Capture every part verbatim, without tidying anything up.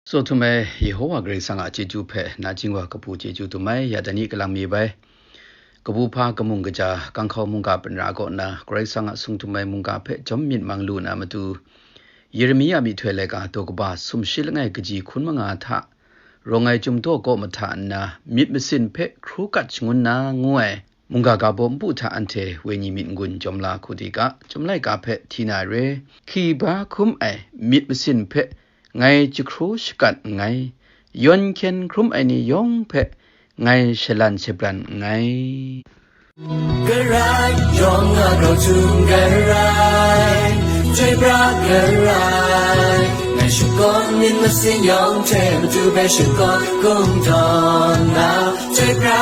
Tsaw htum ai Yehowa Karai Kasang a chyeju hpe nachying wa kabu chyeju dum ai, ya dai ni kalang mi bai. Kabu hpa kamung kaja, kang hkau mungga panra kaw nna, Karai Kasang a sung htum ai mungga hpe jawm myit mang lu na matu, Yeremia myihtoi laika daw kaba sumshi langai kaji hkun manga hta, rawng ai chyum daw kaw mahta nna, myit masin hpe hkru kat shangun na, ngu ai mungga ga baw npu hta anhte wenyi myit n-gun jawm la hku di ga, Chyum laika hpe hti na re, hkiba hkrum ai myit masin hpe ngai jahkru shakat nngai, yawn hkyen hkrum ai ni yawng hpe ngai shalan shabran nngai. Karai yawng a grau htum karai, chyoi pra karai, ngai shakawn myit masin yawng hte matu bai shakawn kungdawn na, chyoi pra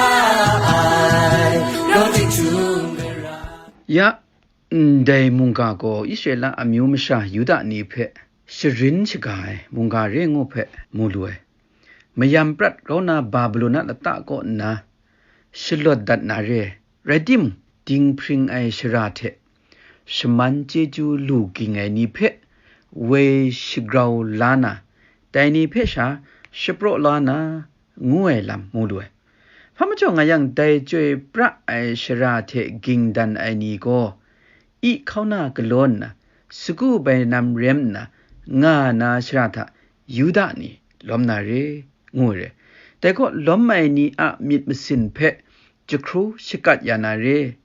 ai, grau ting htum karai. Ya, ndai mungga gaw Israela amyu masha Yuda ni hpe sharin shaga ai mungga re ngu hpe mu lu ai. Mayam prat grau na Babilon a lata kaw nna shalawt dat na re, rai timung, dinghpring ai shara hte shaman chyeju lu ging ai ni hpe woi shagrau la na, dai ni hpe sha shapraw la na, ngu ai lam mu lu ai. Hpa majaw nga yang, dai chyoi pra ai shara hte ging dan ai ni gaw, i hkauna galaw nna, sagu bainam rem nna nga na shara hta Yuda ni lawm na re, ngu ai re. Dai gaw lawm ai ni a myit masin hpe jahkru shakat ya na re,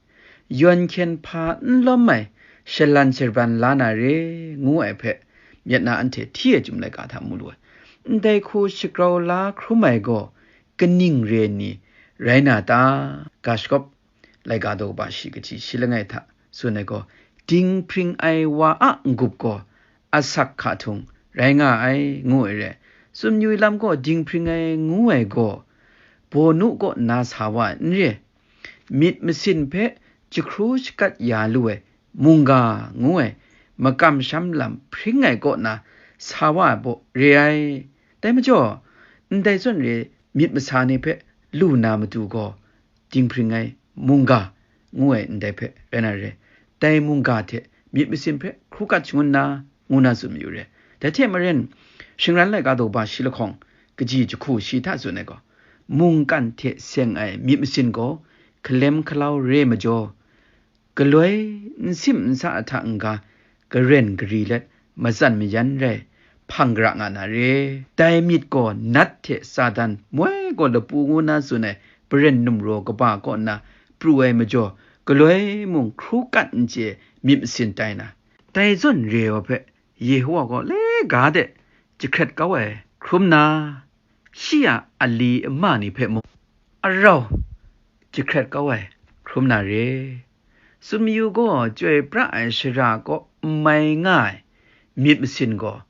yawn hkyen hpa n lawm ai shalan shabran la na re, ngu ai hpe myit na anhte hti ai Chyum laika hta mu lu ai. Ndai hku shagrau la hkrum ai gaw kaning re ni rai na ta? Ga shagawp laika daw kaba shi kaji shi langai hta tsun ai gaw, dinghpring ai wa a n-gup gaw asak hka htung rai nga ai, ngu ai re. Tsun yu ai lam gaw, dinghpring ai ngu ai gaw, bawnu kaw nna sa wa ai n re, myit masin hpe jahkru shakat ya lu ai mungga ngu ai makam sham lam hpring ai kaw na sa wa ai baw re ai. Dai majaw, ndai zawn re myit masa ni hpe lu na matu gaw, dinghpring ai mungga ngu ai ndai hpe rai na re, dai mungga hte myit masin hpe hkru kat shangun na, ngu na tsun mayu re. Dai hte maren, shingran laika daw ba shi lahkawng, kaji jahku shi hta tsun ai gaw, mungkan hte seng ai myit masin gaw hkalem hkalau re majaw, galoi n sim n sa ahta n-ga, garen gari let, matsan mayan rai, hpang gara nga na re. Dai myit gaw nat hte Satan moi gaw lapu ngu na tsun ai baren numraw kaba kaw nna pru ai majaw, galoi mung hkru kat n chye myit masin tai na, dai zawn re ai wa hpe Yehowa gaw le ga de jahkrat kau ai hkrum na, shi a ali ama ni hpe mung arau jahkrat kau ai hkrum na re. Tsun mayu gaw, chyoi pra ai shara kaw n mai nga ai myit masin gaw,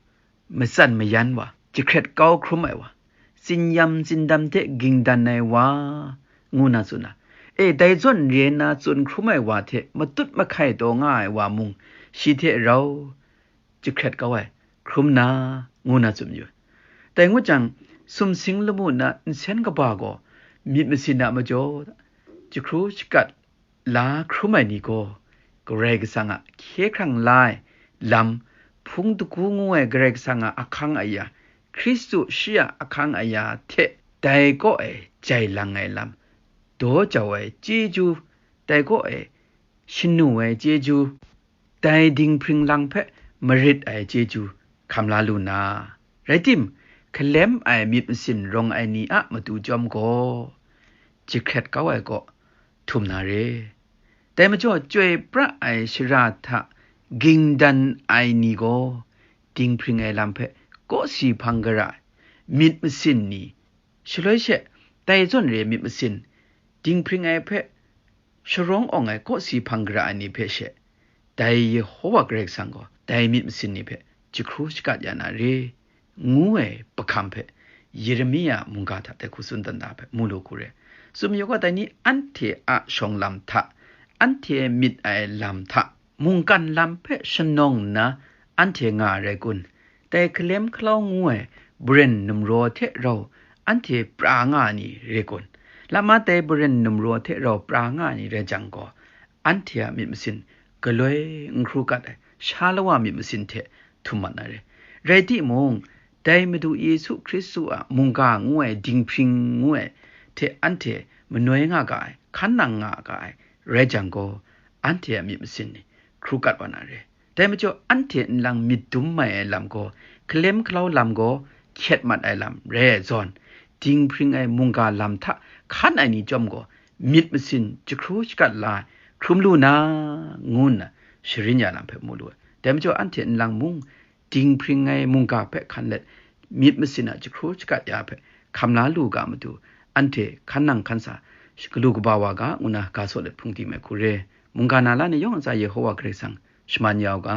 matsan mayan wa, jahkrat kau hkrum ai wa, tsinyam tsindam hte ging dan ai wa, ngu na tsun na. E, dai zawn re nna tsun hkrum ai wa hte matut mahkai taw nga ai wa mung, shi hte rau jahkrat kau ai hkrum na, ngu na tsun yu. Dai ngut jang, sumsing lamu na nsen kaba gaw myit masin a majaw jahkru shakat la hkrum ai ni gaw, Karai Kasang a hkye hkrang la ai lam, hpung dagu ngu ai Karai Kasang a ahkang aya, Hkristu shi a ahkang aya hte dai kaw e jai lang ai lam, daw jau ai chyeju, dai kaw e shanu ai chyeju, dai dinghpring lang hpe marit ai chyeju hkam la lu na, rai tim, hkalem ai myit masin rawng ai ni a matu chyawm gaw, jahkrat kau ai kaw htum na re. Dai majaw, chyoi pra ai shara hta ging dan ai ni gaw, dinghpring ai lam hpe kawsi hpang gara ai myit masin ni, shaloi she, dai zawn re myit masin, dinghpring ai hpe sharawng awng ai kawsi hpang gara ai ni hpe she, dai Yehowa Karai Kasang gaw dai myit masin ni hpe jahkru shakat ya na re, ngu ai bahkam hpe Yeremia mungga hta dai hku tsun dan da hpe mu lu hku re. Tsun mayu gaw, dai ni anhte a shawng lam hta, anhte myit ai lam hta, mungkan lam hpe shanawng nna anhte nga ai rai kun? Dai hkalem hkalau ngu ai baren numraw hte rau anhte pra nga ai ni rai kun? Lama dai baren numraw hte rau pra nga ai ni rai jang gaw, anhte a myit masin galoi n hkru kat ai sha lawa myit masin hte htum mat na re. Rai timung, Dai Madu Yesu Hkristu a mungga ngu ai dinghpring ngu ai hte anhte manoi nga ga ai, hkan nang nga ga ai rai jang gaw, anhte a myit masin ni hkru kat wa na re. Dai majaw, anhte nlang myit dum mai ai lam gaw, hkalem hkalau lam gaw hkyet mat ai lam rai ai zawn, dinghpring ai mungga lam hta hkan ai ni chyawm gaw, myit masin jahkru shakat la ai hkrum lu na, ngu nna sharin ya lam hpe mu lu ai. Dai majaw, anhte nlang mung dinghpring ai mungga hpe hkan let, myit masin a jahkru shakat ya hpe hkam la lu ga matu, anhte hkan nang hkan sa, galu kaba wa ga, ngu nna ga saw let hpung di mai hku re. Mungga na la ni yawng ntsa Yehova Karai Kasang shaman ya u ga.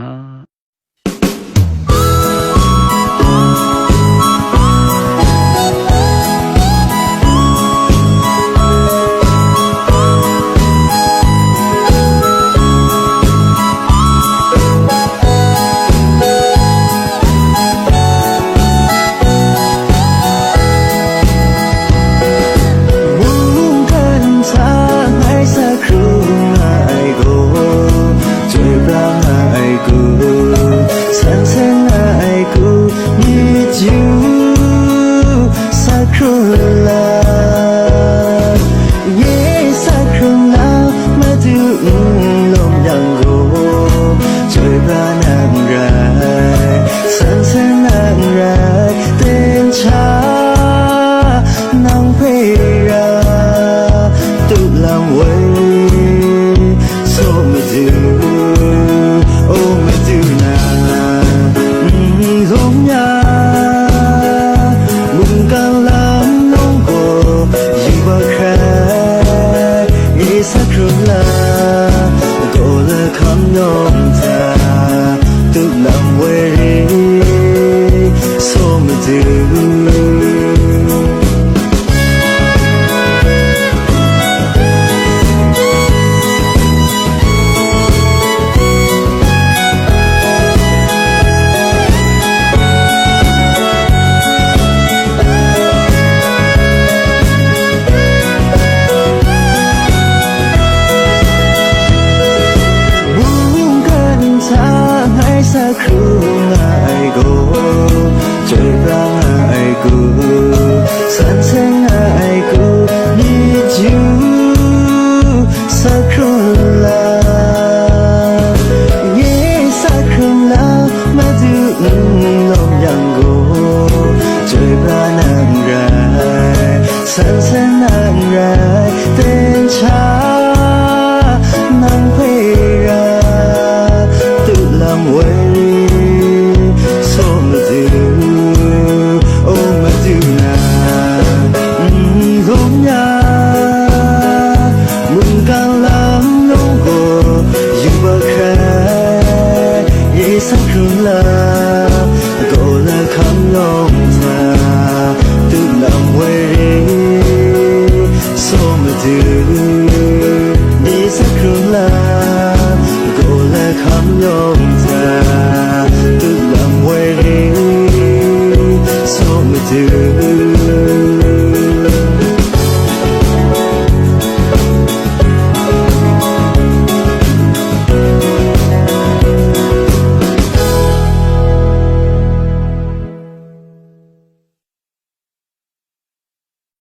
Mungkan sa ngai sa hkrung ai gaw, chyoi pra nga ai gaw, san seng nga ai gaw, myit yu sa hkrung la. Nye sa hkrung la, Madu n lawm yang gaw, chyoi pra nang rai, san seng nang rai, ten cha nang hpe ra, tu lam woi, so Madu, o Madu na, n lawm ya, mungkan lam nang gaw, yu wa hkrai, nye sa hkrung la, gaw lahkam nawng hta, tu lam woi, so Madu. Mungkan hta ngai sa hkrung nga ai gaw, chyoi pra nga ai gaw, san seng nga ai gaw, myit yu sa hkrung la. Nye sa hkrung la, Madu n lawm yang gaw, chyoi pra nang rai, san seng nang rai, ten cha nang hpe ra, tu lam woi, so Madu, o Madu na, n lawm ya, mungkan lam nang gaw, yu wa hkrai, nye sa hkrung la.